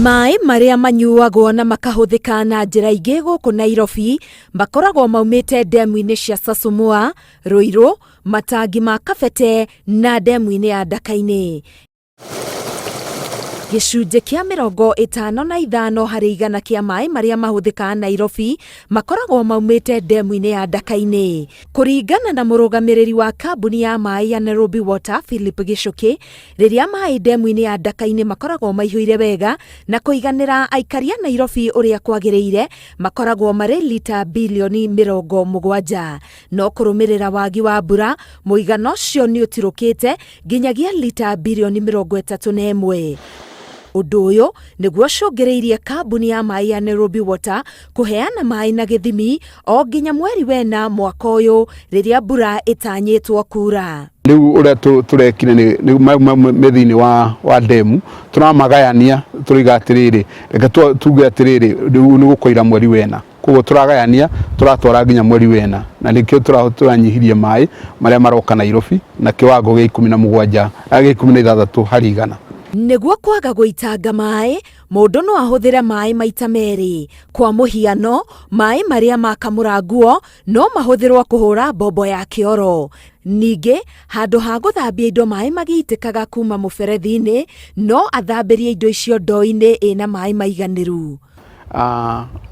Maĩ marĩa manyuagwo na makahũthĩka na njĩra ingĩ gũkũ Nairobi makoragwo maumĩte ndemu-inĩ cia Sasumua, Ruiru, matangi ma Kabete na ndemu-inĩ ya Ndaka-inĩ. Gĩcunjĩ kĩa 55 harĩ igana kĩa maĩ marĩa mahũthĩkaga Nairobi makoragwo maumĩte ndemu-inĩ ya Ndaka-inĩ. Kũringana na mũrũgamĩrĩri wa kambuni ya maĩ ya Nairobi Water Philip Gĩchũkĩ, rĩrĩa maĩ ndemu-inĩ ya Ndaka-inĩ makoragwo maihũire wega na kũiganĩra aikari a Nairobi ũrĩa kwagĩrĩire, makoragwo marĩ lita bilioni 70. No kũrũmĩrĩra wagi wa mbura, mũigana ũcio nĩ ũtirũkĩte nginyagia lita bilioni 31. Ũndũ ũyũ nĩguo ũcũngĩrĩirie kambuni ya maĩ ya Nairobi Water kũheana maĩ na gĩthimi o nginya mweri wena mwaka ũyũ rĩrĩa mbura ĩtanyĩtwo kura. Rĩu ũrĩa tũrekire nĩ me thĩinĩ wa ndemu tũramagayania, tũroiga atĩrĩrĩ, reke tuge atĩrĩrĩ, rĩu nĩ gũkoira mweri wena, koguo tũragayania tũratwara nginya mweri wena, na nĩkĩo tũranyihirie maĩ marĩa maroka Nairobi na kĩwango gĩa 17, gĩa 16 harĩ igana. Nĩguo kwaga gũitanga maĩ, mũndũ no ahũthĩre maĩ maita merĩ. Kwa mũhiano, maĩ marĩa makamũra nguo no mahũthĩrwo kũhũra mbombo ya kĩoro. Ningĩ, handũ ha gũthambia indo maĩ magĩitĩkaga kuma mũberethi-inĩ, no athambĩrie indo icio ndoo-inĩ ĩna maĩ maiganĩru.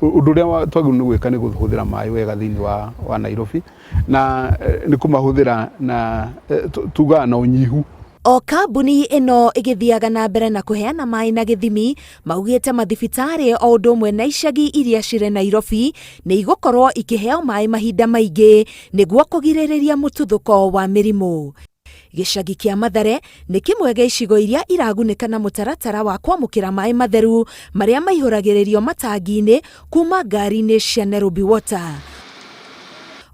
Ũndũ ũrĩa twagĩrĩirwo nĩ gwĩka nĩ kũhũthĩra maĩ wega thĩinĩ wa Nairobi, na nĩ kũmahũthĩra na tugaga na ũnyihu. O kambuni ĩno ĩgĩthiaga na mbere na kũheana maĩ na gĩthimi, maugĩte mathibitarĩ o ũndũ ũmwe na icagi iria cirĩ Nairobi nĩ igũkorwo ikĩheo maĩ mahinda maingĩ nĩguo kũgirĩrĩria mũtuthũko wa mĩrimũ. Gĩcagi kĩa Mathare nĩ kĩmwe gĩa icigo iria iragunĩka na mũtaratara wa kwamũkĩra maĩ matheru marĩa maihũragĩrĩrio matangi-inĩ kuma ngari-inĩ cia Nairobi Water.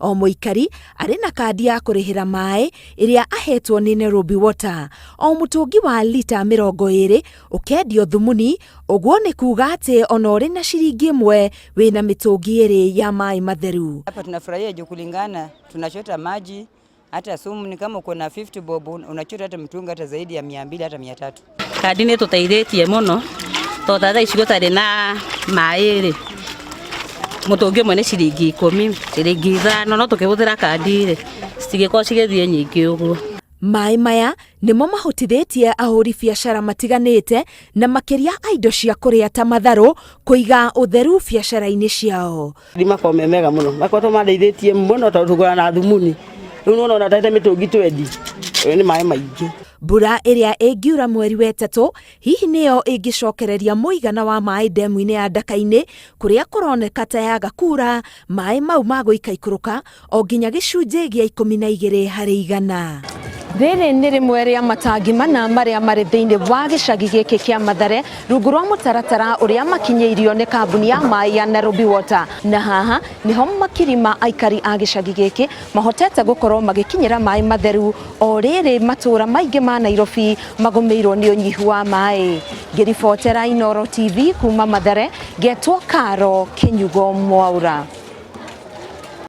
O mũikari arĩ na kandi ya kũrĩhĩra maĩ ĩrĩa ahetwo nĩ Nairobi Water. O mũtũngi wa lita 20 ũkendio thumuni, ũguo nĩ kuga atĩ ona ũrĩ na ciringi 1 wĩna mĩtũngi 2 ya maĩ matheru. Hapa tunafurahia juu kulingana tunachota maji hata sumu ni kama uko na 50 bob unachota hata mtungi hata zaidi ya 200 hata 300. Kandi nĩ tũteithĩtie mũno tondũ thaa ici gũtarĩ na maĩ rĩ, mũtũngi ũmwe nĩ ciringi 10, ciringi 5, no tũkĩhũthĩra kandi rĩ citingĩkorwo cigĩthiĩ nyingĩ ũguo. Maĩ maya nĩmo mahotithĩtie ahũri biacara matiganĩte na makĩria a indo cia kũrĩa ta matharũ kũiga ũtheru biacara-inĩ ciao. Nĩ makoragwo me mega mũno, makoretwo mandeithĩtie mũno tondũ tũgũraga na thumuni, rĩu nĩwona ona ndahete mĩtũngi twendi, nĩ maĩ maingĩ. Mbura ĩrĩa ĩngiura mweri wa ĩtatũ hihi nĩyo ĩngĩcokereria mũigana wa maĩ ndemu-inĩ ya Ndaka-inĩ kũrĩa kũroneka ta yaga kura, maĩ mau magũikaikũrũka o nginya gĩcunjĩ gĩa 12 harĩ igana. Rĩrĩ nĩ rĩmwe rĩa matangi mana marĩa marĩ thĩinĩ wa gĩcagi gĩkĩ kĩa Mathare rungu rwa mũtaratara ũrĩa makinyĩirio nĩ kambuni ya maĩ ya Nairobi Water, na haha nĩho makiri ma aikari a gĩcagi gĩkĩ mahotete gũkorwo magĩkinyĩra maĩ matheru o rĩrĩ matũra maingĩ ma Nairobi magũmĩirwo nĩ ũnyihu wa maĩ. Ngĩribotera Inooro TV kuma Mathare, ngetwo Karo Kĩnyugo Mwaura.